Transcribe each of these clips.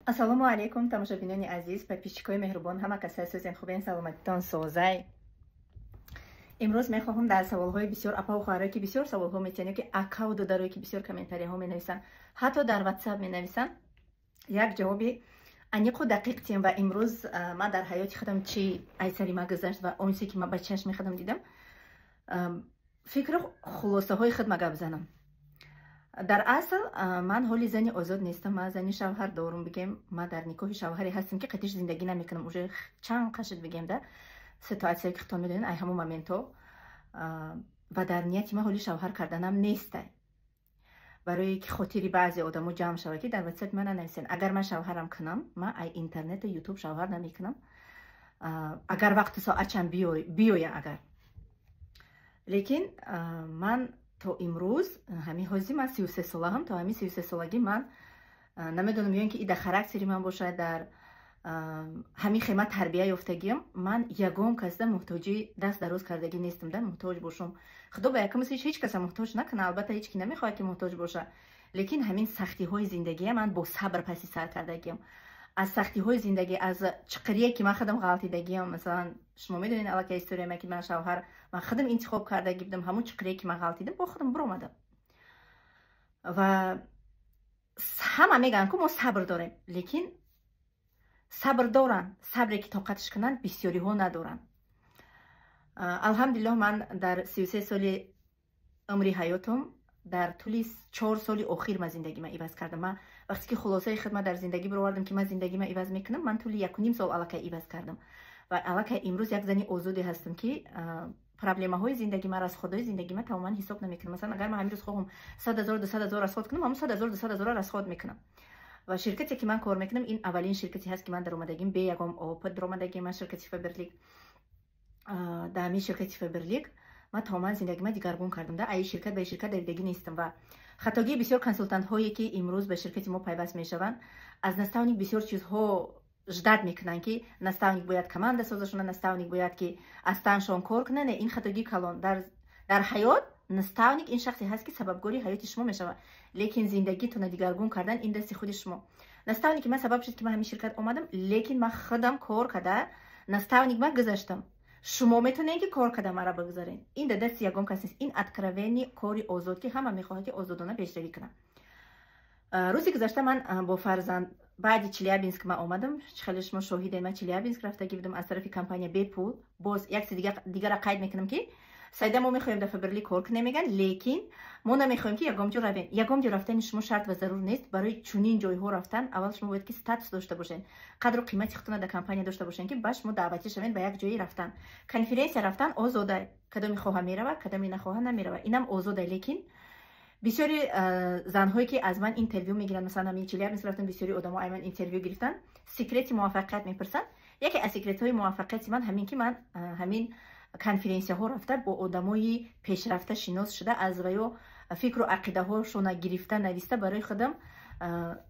Ассалому алайкум, тамошобинони азиз, подписчикои меҳрубон, ҳама касае сӯзен, хубен, саломатитон созай. Имрӯз мехоҳам дар саволҳои бисёр апаву хоҳарое, ки бисёр саволҳо метиҳанд, ё ки акаву додарое, ки бисёр комментарияҳо менависанд, ҳатто дар WhatsApp менависанд, як ҷавоби аниқу дақиқ тиҳам. Ва имрӯз ман дар ҳаёти худам чӣ ай сари ма гузашт ва он чизе, ки ман ба чашми худам дидам, фикру хулосаҳои худ ма гап занам. Дар асл ман ҳоли зани озод нестам, ман зани шавҳар дорум. Бигем, ман дар никоҳи шавҳаре ҳастем, ки қатиш зиндагӣ намекунам уже чанд қашид. Бигем, да ситуация, ки худтон медонед, ай ҳамон моментҳо ва дар нияти ман ҳоли шавҳар карданам нестай. Барое ки хотири баъзе одамо ҷамъ шавад, ки дар ватсап ман нанависен. Агар ман шавҳарам кунам, ман ай интернету Ютуб шавҳар намекунам. Агар вақту соатчам биёя агар. Лекин ман то имрӯз, ҳамин ҳозир ман 33 солаам, то ҳамин 33 солагӣ ман намедонам, ё ин ки и дар характери ман бошад, дар ҳамин хема тарбия ёфтагиам, ман ягон касда муҳтоҷӣ даст дароз кардагӣ нестам, да муҳтоҷ бошум. Худо ба якум ҳеҷ каса муҳтоҷ накунад. Албатта, ҳеҷ ки намехоҳад, ки муҳтоҷ боша, лекин ҳамин сахтиҳои зиндагия ман бо сабр паси сар кардагиам. Аз сахтиҳои зиндагӣ, аз чиқирие, ки ман худам ғалтидагиам. Масалан, шумо медонед аллакай историяма, ки ман шавҳар ман худам интихоб кардагӣ будам. Ҳамон чиқирие, ки ман ғалтидам, бо худам биромадам. Ва ҳама мегӯянд, ку мо сабр дорем, лекин сабр доранд, сабре ки тоқатш кунанд, бисёриҳо надоранд. Алҳамдулиллоҳ, ман дар 33 соли умри ҳаётум, дар тӯли 4 соли охир ман зиндагима иваз кардам. Ман вақте ки хулосаи худ дар зиндагӣ бировардам, ки ман зиндагима иваз мекунам, ман тӯли 1,5 сол аллакай иваз кардам ва аллакай имрӯз як зани озоде ҳастам, ки проблемаҳои зиндагима, расходҳои зиндагима тамоман ҳисоб намекунам. Масалан, агар ман ҳамин рӯз хоҳам 100 0, 200 0 расход кунам, ҳамон 100 0, 200 0 расход мекунам. Ва ширкате, ки ман кор мекунам, ин аввалин ширкате ҳаст, ки ман даромадагим, бе ягон опыт даромадагим ман ширкати Фаберлик. Дар ҳамин ширкати Фаберлик ман тамоман зиндагима дигаргун кардам, да аи ширкат ба ширкат давидагӣ нестам. Ва хатогии бисёр консултантҳое, ки имрӯз ба ширкати мо пайваст мешаванд, аз наставник бисёр чизҳо ждать мекунанд, ки наставник бояд команда созашона, наставник бояд ки аз таншон кор кунад. Не, ин хатогии калон. Дар ҳаёт наставник ин шахсе ҳаст, ки сабабгори ҳаёти шумо мешавад, лекин зиндагитона дигаргун кардан ин дасти худи шумо. Наставники ман сабаб шуд, ки ман ҳамин ширкат омадам, лекин ман худам кор карда наставник ман гузаштам. Шумо метавонед, ки кор карда мара бигузаред. Ин дар дасти ягон кас нест, ин откровенный кори озод, ки ҳама мехоҳад, ки озодона пешравӣ кунад. Рӯзи гузашта ман бо фарзанд баъди Челябинск ман омадам. Хеле шумо шоҳидед, ман Челябинск рафтагӣ будам аз тарафи компания бепул. Боз як чизи дигара қайд мекунам, ки «Сайда, мо мехоҳем дар Фаберлик кор кунем», меган, лекин мо намехоҳем, ки ягон ҷо равем. Ягон ҷо рафтани шумо шарт ва зарур нест. Барои чунин ҷойҳо рафтан аввал шумо бояд ки статус дошта бошед, қадру қимати худтона дар компания дошта бошед, ки ба шумо даъватӣ шавед. Ба як ҷои рафтан, конференсия рафтан озода, кадоми хоҳа мерава, кадоми нахоҳа намерава, инам озода. Лекин бисёри занҳое, ки аз ман интервю мегиранд, масалан, ҳамин Челябинск рафтан, бисёри одамо ай ман интервю гирифтан, секрети муваффақият мепурсанд. Яке аз секретҳои муваффақияти ман ҳамин, ки ман ҳамин конференсияҳо рафта, бо одамои пешрафта шинос шуда, аз ваё фикру ақидаҳошона гирифта, нависта, барои худам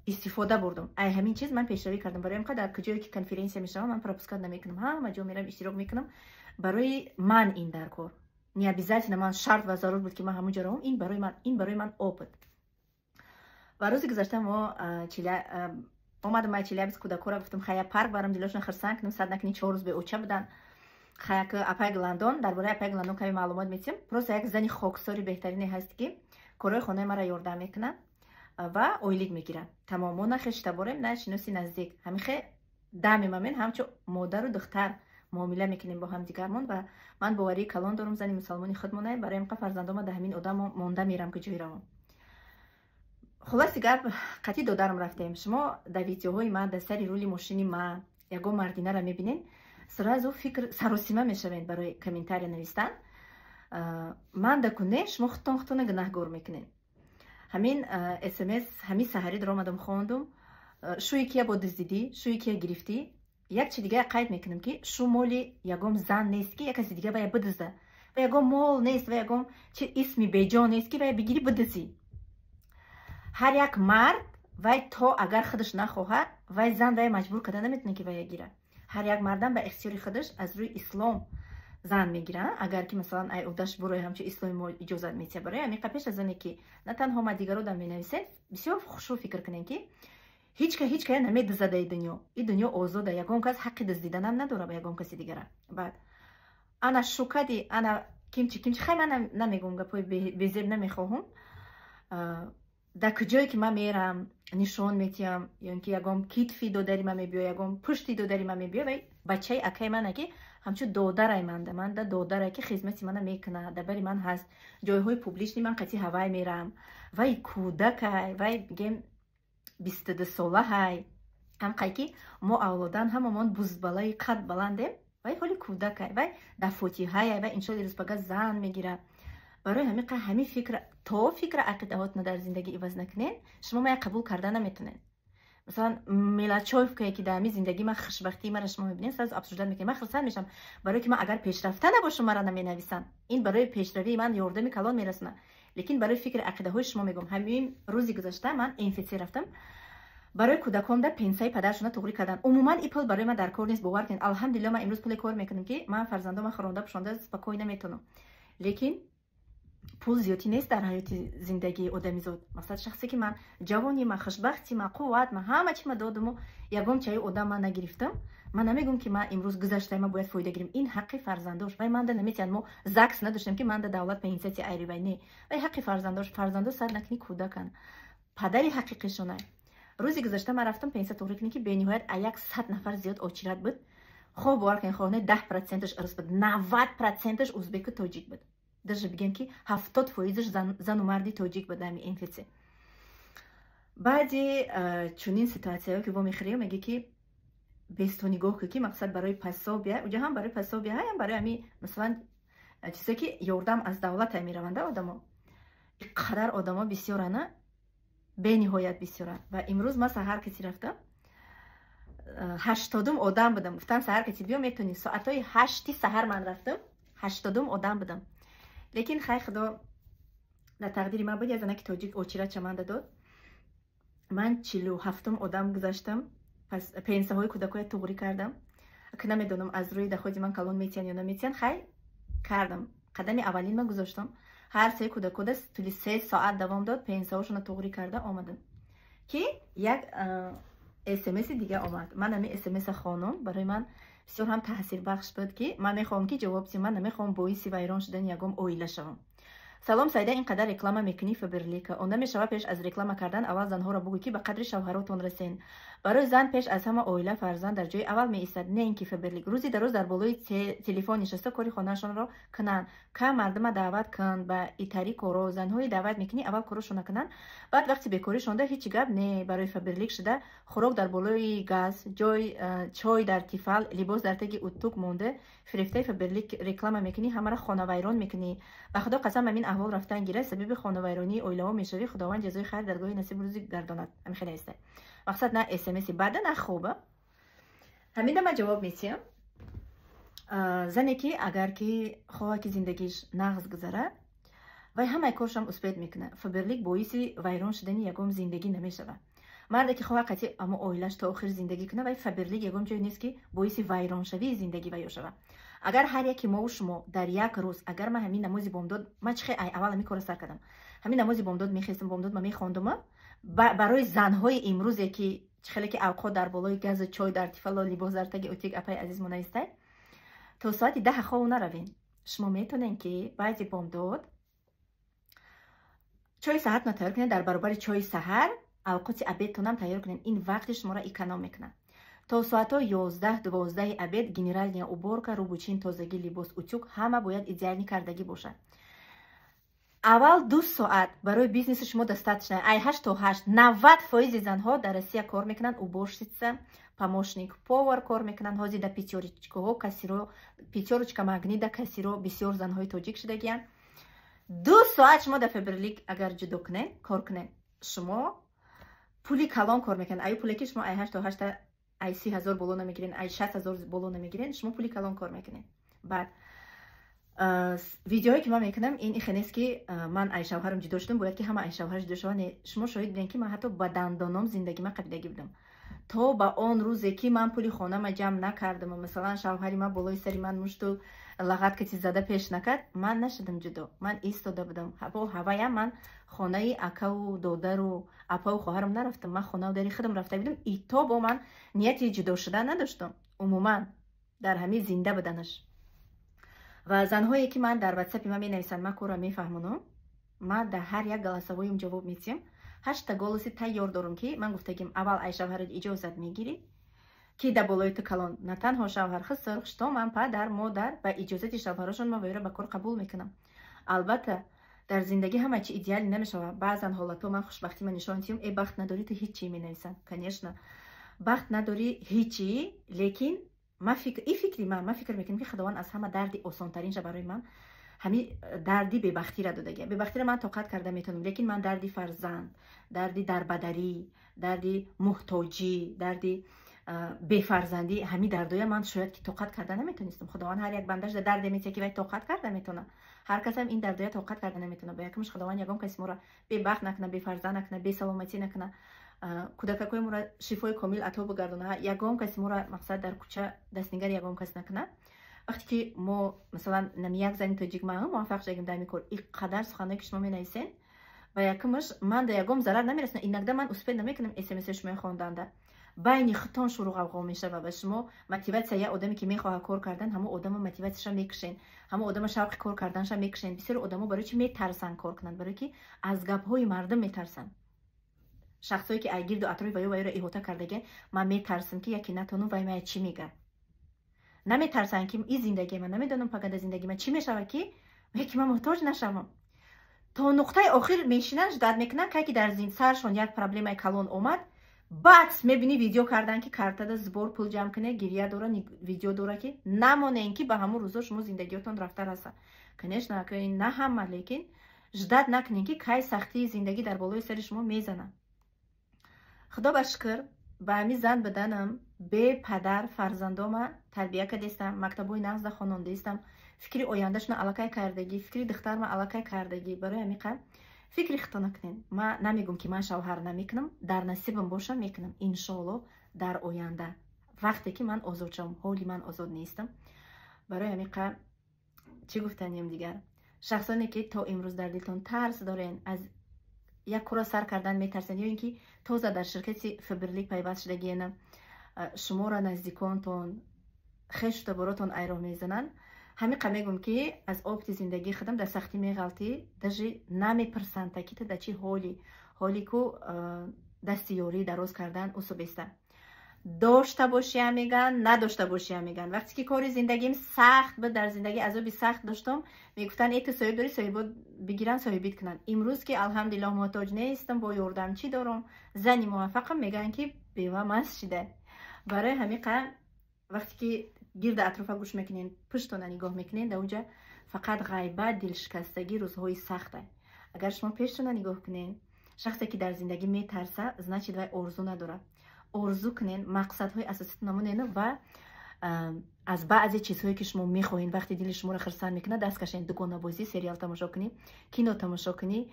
истифода бурдам. Ай ҳамин чиз ман пешравӣ кардам. Барои ҳам дар куҷое ки конференсия мешавам, ман пропускать намекунам, ҳама ҷо мерам, иштирок мекунам. Барои ман ин дар кор не обязательно, ман шарт ва зарур буд, ки ман ҳамон ҷо равам. Ин барои ман опыт. Ва рӯзи гузашта мо омадам май Челябинск, кӯдакҳоро гуфтам, хая парк барам, дилошон хирсанд кунам, сад накунӣ 4 рӯз беоча буданд. Хаяк апай Гландон, дар бораи апай Гландон каме маълумот метиҳам. Просто як зани хоксори беҳтарине ҳаст, ки корҳои хонаи маро ёрдам мекунад ва ойлик мегирад. Тамом. Мо на хештаборем, на шиноси наздик, ҳамихе дами мамен ҳамчун модару духтар муомила мекунем бо ҳамдигармон. Ва ман боварии калон дорам, зани мусалмони худмонае. Барои ҳамқа фарзандома дар ҳамин одам монда мерам, ки ҷой равам. Хулоси гап, қатъи додарам рафтем. Шумо дар видеоҳои ман дар сари рули мошини ман ягон мардинара мебинед, сразу фикр саросима мешавед барои комментария навистан. Ман да куне, шумо худтон худтона гунаҳгор мекунед. Ҳамин смс ҳамин саҳарӣ даромадам, хондум: шӯи кия бо дуздидӣ, шӯи кия гирифтӣ. Як чи дига қайд мекунам, ки шу моли ягон зан нест, ки як каси дига вая бидузда, ва ягон мол нест, ва ягон чи исми беҷон нест, ки вая бигирӣ, бидузӣ. Ҳар як мард вай то агар худаш нахоҳад, вай зан вая маҷбур карда наметавонад, ки вая гирад. Ҳар як мардам ба ихтиёри худаш аз рӯи ислом зан мегирад, агар ки масалан ай удаш бурои, ҳамчун исломи мо иҷозат метиҳад. Барои ҳамин пеш аз оне ки на танҳо ма, дигаро дам менависед, бисёр хушрӯ фикр кунем, ки Ҳеч ка ҳеч кая намедизада и дунё. И дунё озода, ягон кас ҳаққи диздиданам надора ба ягон каси дигара. Баъд ана шукади, ана кимчи кимчи. Хай, ман намегум, гапои безеб намехоҳум. Дар куҷое ки ман мерам, нишон метиҳам, ё ин ки ягон китфи додари ман мебиё, ягон пушти додари ман мебиё, вай бачаи акаи мана, ки ҳамчун додарай манда, манда додарай, ки хизмати мана мекунад, дар бари ман ҳаст. Ҷойҳои публичный ман қатъи ҳавай мерам. Вай кӯдакай, вай бигем 22 солаҳай. Ҳамқай ки мо авлодан ҳамамон бузбалаи қад баландем, вай ҳоли кӯдакай, вай дар фотиҳая, вай иншоалло рӯзпага зан мегирад. Барои ҳамин ҳамин фикр то фикра ақидаҳотона дар зиндагӣ иваз накунед, шумо мая қабул карда наметонед. Масалан, мелочёвка е ки дар ҳамин зиндагӣ ман, хушбахтии мара шумо мебинед, сразу обсуждать мекунед. Ман хурсанд мешавам, барое ки ман агар пешрафта набошам, мара наменависанд. Ин барои пешравии ман ёрдами калон мерасонад. Лекин барои фикри ақидаҳои шумо мегӯям. Ҳамин рӯзи гузашта ман МФЦ рафтам, барои кӯдаконда пенсияи падаршона туғрӣ кардан. Умуман, ин пул барои ман дар кор нест, бовар кунед. Алҳамдулилла, ман имрӯз пуле кор мекунам, ки ман фарзандома хӯронда, пӯшонда спокойно метавонам. Лекин пул зиёдтӣ нест дар ҳаёти зиндагии одамизод. Мақсад, шахсе ки ман ҷавони ман, хушбахти ман, қувват ман, ҳама чи ман додуму ягон чаи одам ман нагирифтам. Ман намегӯм, ки ман имрӯз гузаштаи ман бояд фоида гирем. Ин ҳаққи фарзандош. Вай манда наметиҳанд. Мо ЗАГС надоштем, ки манда давлат пенсияти айри вай не. Вай ҳаққи фарзандош. Фарзандо сар накунӣ, кӯдаканд, падари ҳақиқишонай. Рӯзи гузашта ман рафтам пенсия туғрӣ кунӣ, ки бениҳоят а 100 нафар зиёд очередь буд. Хоб, бовар кунед, хоҳ не, 10 проценташ рус буд, 90 проценташ узбеку тоҷик буд. Даже бигем, ки 70 фоизаш зану марди тоҷик буд дар МФЦ. Баъди чунин ситуатсияҳо ки вомехӯрем, меге, ки бесто нигоҳ кун, ки мақсад барои пособия уҷа ҳам барои пособия ҳаям, барои ҳами, масалан, чизе ки ёрдам аз давлата мераванда, одамо иқадар одамо бисёрана, бениҳоят бисёранд. Ва имрӯз ман саҳар каси рафтам, 80-ум одам будам. Гуфтам, саҳар каси биё, метавонӣ. Соатҳои 8-и саҳар ман рафтам, 80-ум одам будам. Лекин хай, худо дар тақдири ман буд, як занаки тоҷик очередь чаманда дод. Ман 47-ум одам гузаштам. Пас пенсияҳои кӯдакоя туғрӣ кардам. Ки намедонам, аз рӯи доходи ман калон метиҳанд ё наметиҳанд. Хай, кардам, қадами аввалин ман гузоштам. Ҳар се кӯдакода тӯли 3 соат давом дод, пенсияҳошона туғрӣ карда омадам, ки як смси дига омад. Ман ҳамин смса хонум, барои ман бисёр ҳам таъсирбахш буд, ки ман мехоҳам, ки ҷавоб диҳам. Ман намехоҳам боиси вайрон шудани ягон оила шавам. Салом, Сайда, ин қадар реклама мекунӣ Фаберлика. Он намешавад, пеш аз реклама кардан аввал занҳоро бугӯй, ки ба қадри шавҳаротон расен. Барои зан пеш аз ҳама оила, фарзанд дар ҷои аввал меистад, не ин ки Фаберлик. Рӯзи дароз дар болои телефон нишаста, кори хонаашонро кунанд. Кам мардума даъват кун ба итари коро. Занҳои даъват мекунӣ, аввал корошона кунанд, баъд вақти бекоришонда ҳеҷ гап не. Барои Фаберлик шуда, хӯрок дар болои газ, ҷой чой дар Тефал, либос дар таги утюг монда, фирефтаи Фаберлик реклама мекунӣ, ҳамаро хонавайрон мекунӣ. Ба худо қасам, ҳамин аҳвол рафтан гира, сабаби хонавайронии оилаҳо мешавӣ. Худованд ҷазои хайр даргоҳи насиб рӯзӣ гардонад. Ҳамин хеле аста. Мақсад, на смси бада, на хуба. Ҳаминда ман ҷавоб метиҳам. Зане ки агар ки хоҳад, ки зиндагиш нағз гузарад, вай ҳамаи коршам успеть мекунад. Фаберлик боиси вайрон шудани ягон зиндагӣ намешавад. Марде ки хоҳад қатъи амо оилаш то охир зиндагӣ кунад, вай Фаберлик ягон ҷое нест, ки боиси вайроншавии зиндагӣ вайё шавад. Агар ҳар яке мову шумо дар як рӯз, агар ман ҳамин намози бомдод, ман чи хел аввал ҳамин корро сар кардам, ҳамин намози бомдод мехестам, бомдод ман мехондума. Барои занҳои имрӯзе ки чӣ хеле ки авқот дар болои газу, чой дар Тефало, либос дар таги утюг, апаи азизмо навистай, то соати 10 хову наравен. Шумо метавонед, ки баъди бомдод чои саҳартона тайёр кунед, дар баробари чои саҳар авқоти обед тонам тайёр кунед. Ин вақти шуморо эконом мекунад. То соатҳои 11, 12-и обед генеральная уборка, рӯбучин, тозагӣ, либос, утюг, ҳама бояд идеальный кардагӣ бошад. Аввал 2 соат барои бизнеси шумо достаточно, ай 8 то 8. 90 фоизи занҳо дар Россия кор мекунанд: уборщица, помощник повар кор мекунанд. Ҳозир дар Пятёрочка ҳо кассиро, Пятёрочка, Магнида кассиро бисёр занҳои тоҷик шудагиянд. 2 соат шумо дар Фаберлик агар ҷудо кунед, кор кунед, шумо пули калон кор мекунед. Аю пуле ки шумо ай 8 то 8-та, ай 30 000 боло намегирен, ай 60 000 боло намегирен, шумо пули калон кор мекунед. Баъд видеое ки ман мекунам, ин ихе нест, ки ман ай шавҳарам ҷудо шудам, бояд ки ҳама ай шавҳар ҷудо шаванд. Шумо шоҳид будем, ки ман ҳатто ба дандоном зиндагима қабидагӣ будам. То ба он рӯзе ки ман пули хонама ҷамъ накардам, масалан, шавҳари ман болои сари ман мушту лағат кати зада пеш накард, ман нашудам ҷудо. Ман истода будам бо ҳаваям. Ман хонаи акаву додару апаву хоҳарам нарафтам, ман хонаву дари худам рафта будам. И то бо ман нияти ҷудо шудан надоштам умуман дар ҳамин зинда буданаш. Ва занҳое ки ман дар ватсапи ман менависанд, ман корро мефаҳмонам. Ман дар ҳар як голосовой ам ҷавоб медиҳам. Ҳашта голос и тайёр дорам, ки ман гуфтагим: аввал ай шавҳарат иҷозат мегирӣ, ки дар болои ту калон, на танҳо шавҳар, хиср, хуштоман, падар, модар. Ба иҷозати шавҳарошон ман вайро ба кор қабул мекунам. Албатта, дар зиндагӣ ҳама чи идеалӣ намешавад. Баъзан ҳолатҳо ман хушбахтима нишон диҳам, э, бахт надорӣ, ту ҳичи, менависанд. Конечно, бахт надорӣ, ҳичи, лекин ма фикр, и фикри ман фикр мекунам, ки Худованд аз ҳама дарди осонтаринша барои ман ҳамин дарди бебахтира додагия. Бебахтира ман тоқат карда метавонам, лекин ман дарди фарзанд, дарди дарбадарӣ, дарди муҳтоҷӣ, дарди бефарзандӣ, ҳамин дардоя ман шояд ки тоқат карда наметонистам. Худованд ҳар як бандаш да дарде метия, ки вай тоқат карда метавона. Ҳар касам ин дардоя тоқат карда наметавона. Ба якумш, Худованд ягон каси моро бебахт накуна, бефарзанд накуна, бесаломатӣ накуна, кӯдакакои моро шифои комил ато бигардона, ягон каси моро, мақсад, дар кӯча дастнигари ягон кас накуна. Вақте ки мо, масалан, нами як зани тоҷик ма муваффақ шудагим дар ҳамин кор, и қадар суханое ки шумо менависен, ба якумаш ман да ягон зарар намерасонам. Иногда ман успеть намекунам смс шумои хонданда, байни худтон шурӯ ғавғо мешава. Ва шумо мотиватсия як одаме ки мехоҳад кор кардан, ҳамон одама мотиватсияша мекушен, ҳамон одама шавқи кор карданша мекушен. Бисёри одамо барои чи метарсанд кор кунанд? Барое ки аз гапҳои мардум метарсанд, шахсое ки ай гирду атрофи ваё ваёро иҳота кардага. Ман метарсам, ки яке натону, вай мая чӣ мега? Наметарсанд, ки и зиндагии ман, намедонам, пагада зиндагии ман чӣ мешавад, ки яки ман муҳтоҷ нашавам. То нуқтаи охир мешинанд, ждать мекунанд, кай ки дар саршон як проблемаи калон омад, баъд мебинӣ, видео кардан, ки картада сбор пул ҷамъ кунед, гиря дора, видео дора, ки намонем, ки ба ҳамон рӯзо шумо зиндагиётон рафта раса. Конечно, на ҳама, лекин ждать накунед, ки кай сахтии зиндагӣ дар болои сари шумо мезанад. Худо ба шукр, ба ҳамин зан буданам, бепадар фарзандома тарбия кардестам, мактабҳои нағзда хонондаистам, фикри ояндашона аллакай кардагӣ, фикри духтарма аллакай кардагӣ. Барои ҳамин қадр фикри хито накунед. Ман намегӯм, ки ман шавҳар намекунам. Дар насибам бошам, мекунам, иншоалло, дар оянда, вақте ки ман озод шавам. Ҳоли ман озод нестам. Барои ҳамин қадр чӣ гуфтанем дигар? Шахсоне ки то имрӯз дар дилтон тарс дорен, аз як кора сар кардан метарсен, ё ин ки тоза дар ширкати Фаберлик пайваст шудагиена, шуморо наздиконтон, хешу таборотон айро мезананд, ҳамиқа мегӯм, ки аз опыт и зиндагии худам: дар сахтӣ меғалтӣ, даже намепурсанд, ки ту дар чӣ ҳолӣ. Ҳоле ку дасти ёрӣ дароз кардан усубеста. Дошта бошиам меган, надошта бошиам меган. Вақте ки кори зиндагим сахт буд, дар зиндагӣ азоби сахт доштам, мегуфтанд: «Э, ту соҳиб дорӣ, соҳибот бигиранд, соҳибит кунанд». Имрӯз ки, алҳамдулиллоҳ, муҳтоҷ нестам, бо ёрдамчӣ дорам, зани муваффақам, мегӯянд, ки бева маст шида. Барои ҳамиқа вақте ки гирда атрофа гӯш мекунен, пуштона нигоҳ мекунен, дар онҷа фақат ғайбат, дилшикастагӣ, рӯзҳои сахта. Агар шумо пештона нигоҳ кунен, шахсе ки дар зиндагӣ метарса, значит, вай орзу надорад. Орзу кунен, мақсадҳои асоситон намонен ва аз баъзе чизҳое ки шумо мехоҳед, вақте дили шуморо хирсанд мекунад, даст кашен. Дугонабозӣ, сериал тамошо кунӣ, кино тамошо кунӣ,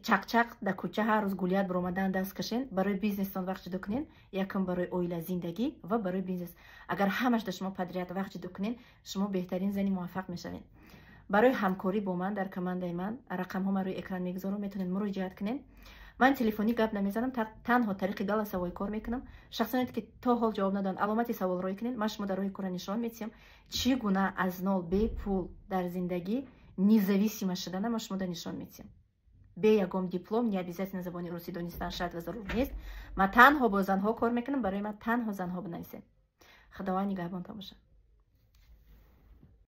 чақчақ, дар кӯча ҳар рӯз гулять биромадан даст кашен. Барои бизнестон вақт ҷудо кунен. Якум барои оила, зиндагӣ ва барои бизнес. Агар ҳамаш дар шумо подряд вақт ҷудо кунен, шумо беҳтарин зани муваффақ мешавед. Барои ҳамкорӣ бо ман, дар командаи ман рақамҳо ман рӯи экран мегузорам, метавонед муроҷиат кунед. Ман телефонӣ гап намезанам, танҳо тариқи голосовой кор мекунам. Шахсоне ки то ҳол ҷавоб надоранд, аломати савол рой кунед, ман шумо дар роҳи кора нишон медиҳам, чӣ гуна аз нол, бепул дар зиндагӣ независима шудана ман шумо да нишон медиҳам, бе ягон диплом. Не обязательно забони русӣ донистан шарт ва зарур нест. Ман танҳо бо занҳо кор мекунам. Барои ман танҳо занҳо бинависед. Худованд нигаҳбонтон бошад.